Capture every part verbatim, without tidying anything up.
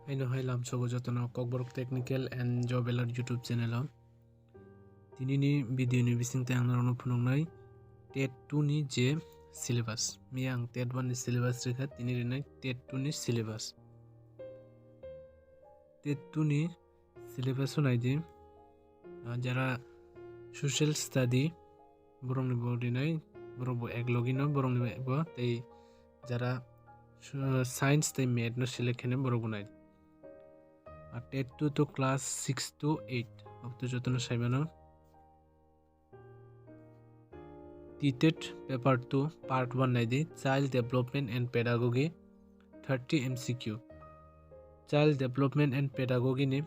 Haino hai lamsogo jotono Kokborok Technical and Job Alert YouTube channel o. Tinini video ni bisingtwi ang norokno phunuknai TET two ni je syllabus. Miya ang TET one ni syllabus rikha, tini rinai TET two ni syllabus. TET two ni syllabus o naidi, ah, jara social study borokni bo rinai, borok bo ek logino borokni bo tei jara, uh, science tei math no select khainai borok bo nai. Ah, TET two to class six to eight, obo to jotono saimano. TET paper two part one naidi, child development and pedagogy, thirty M C Q. Child development and pedagogy ni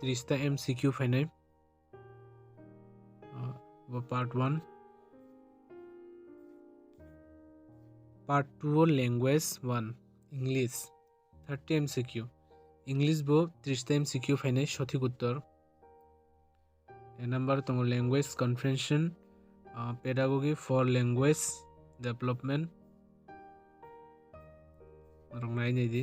trista M C Q phainai. Uh, bo part one. Part two o language one, English, thirty M C Q. English bo trista M C Q phainai sothik uttor. A number tongo language comprehension, uh, pedagogy for language development. Norok nai nai di.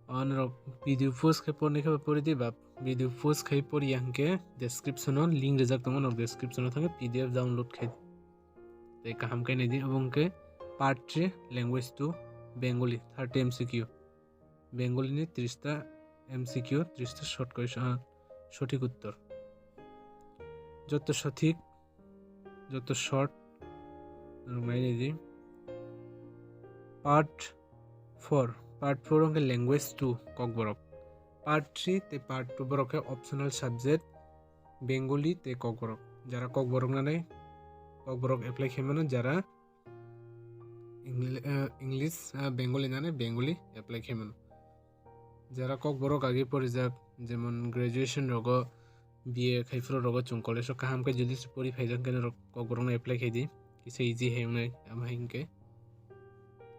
O norok video post khai porni khe pori di ba video post khai pori ya hwnkhe description o link rijak tongo, norok description o thangwi P D F download khai tei kaham khai nai di. Obo hwnkhe part three language two Bengali thirty M C Q. Bengali ni trista M C Q, trista short question, ah, sothik uttor. Joto sothik, joto short, norok nai nai di. Part four, part four hwnkhe language two Kokborok. Part three tei part two borok khe optional subject Bengali tei Kokborok. Jara Kokborok nanai Kokborok apply khaimano, jara Engli-, eh, English, eh, Bengali nani Bengali apply khaimano. Jara Kokborok agi porijak, jemon graduation rogo, B A khai phuru rogo chwng college o kaham khe jodi se pori phaijak hwnkhe norok Kokborok no apply khai di, kisa easy hai wngnai, amo hai hwnkhe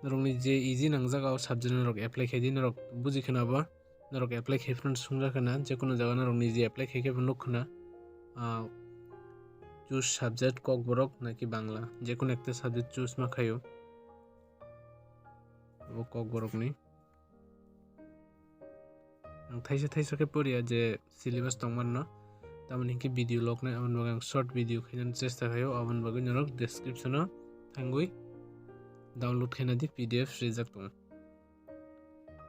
norokni je easy nangjak o subject norok apply khai di, norok buji kheno abo. Norok apply khai phano swngjak khna, je kono jaga norok niji apply khai khe bo nuk khna, ah, choose subject Kokborok naki Bangla, je kono ekta subject choose ma khaio. Bo Kokborok ni. Ang thaisa thaisa khe poriya je syllabus tongmanno, tamoni hinkhe video log nai, aboni bagwi ang short video khainani chesta khaio, aboni bagwi norok description o thangwi download khaina di, P D F rijak tongo.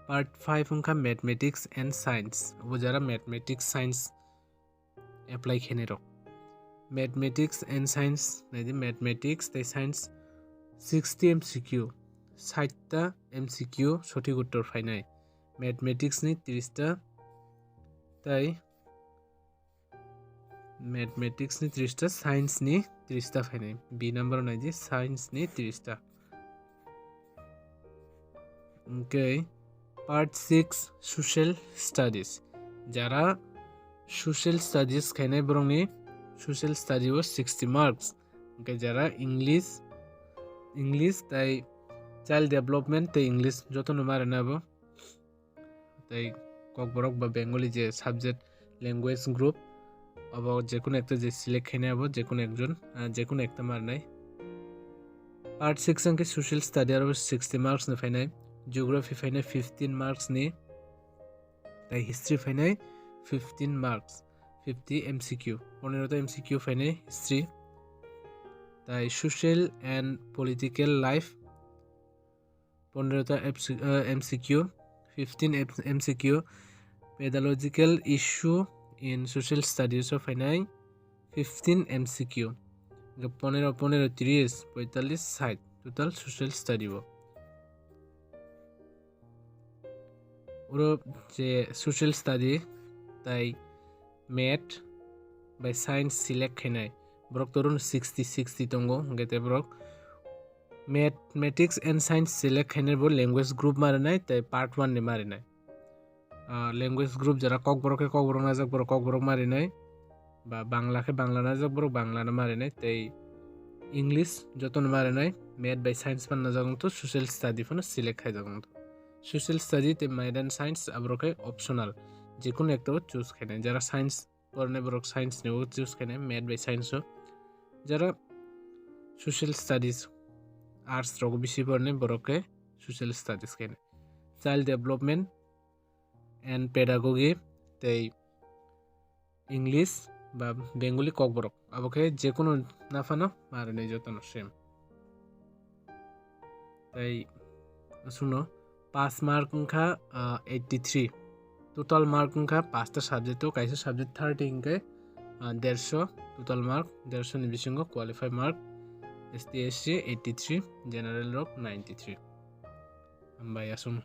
Part five wngkha mathematics and science. Obo jara mathematics, science apply khainai rok. Mathematics and science, nai di, mathematics tei science sixty M C Q, sait ta M C Q sothik uttor phainai. Mathematics ni tris ta tei Mathematics ni tris ta, science ni tris ta phainai. B number nai di, science ni tris ta. Okay, part six, social studies. Jara social studies khainai borok ni social study o sixty marks. Okay, jara English, English tai child development tai English joto no mare na bo. Tei Kokborok ba Bengali je subject language group, abo je kono ekta je select khainai abo je kono ekjon, ah, je kono ekta marnai. Part six hwnkhe social study aro sixty marks ni phainai, geography phainai fifteen marks ni, tei history phainai fifteen marks, fifty M C Q, ponero ta M C Q phainai history, tei social and political life, ponero ta F C, eh, M C Q, fifteen F-, M C Q, pedagogical issue in social studies o phainai fifteen M C Q. Hingke ponero, ponero, tris, poitallis, sait, total social study o. Oro je social study tai math bai science select khainai. Borok toro no sixty, sixty tongo, hingke te borok Mathematics and science select khainai bo language group marinai tei part one ni marinai. Ah, language group jara Kokborok khe Kokborok najak borok Kokborok marinai, ba Bangla khe Bangla najak borok Bangla no marinai tei English joto no marinai, math bai science man najak wngto, social study phano select khaijak wngto. Social study tei math and science aborok khe optional, jekunu ekta o choose khainai. Jara science pornai borok science ni o choose khainai, math bai science o. Jara social studies, arts rok bisi pornai borok khe social studies khainai. Child development, and Pedagogy tei English ba Bengali Kokborok. Abo khe je kunu naphano ma rwnai jotono same. Tei aswkno pass mark wngkha eighty three, total mark wngkha pasta subject o, kaisa subject thirty hwnkhe derso, total mark derso ni bisingo qualify mark S T S C eighty three, general rok ninety three. Hambai aswkno.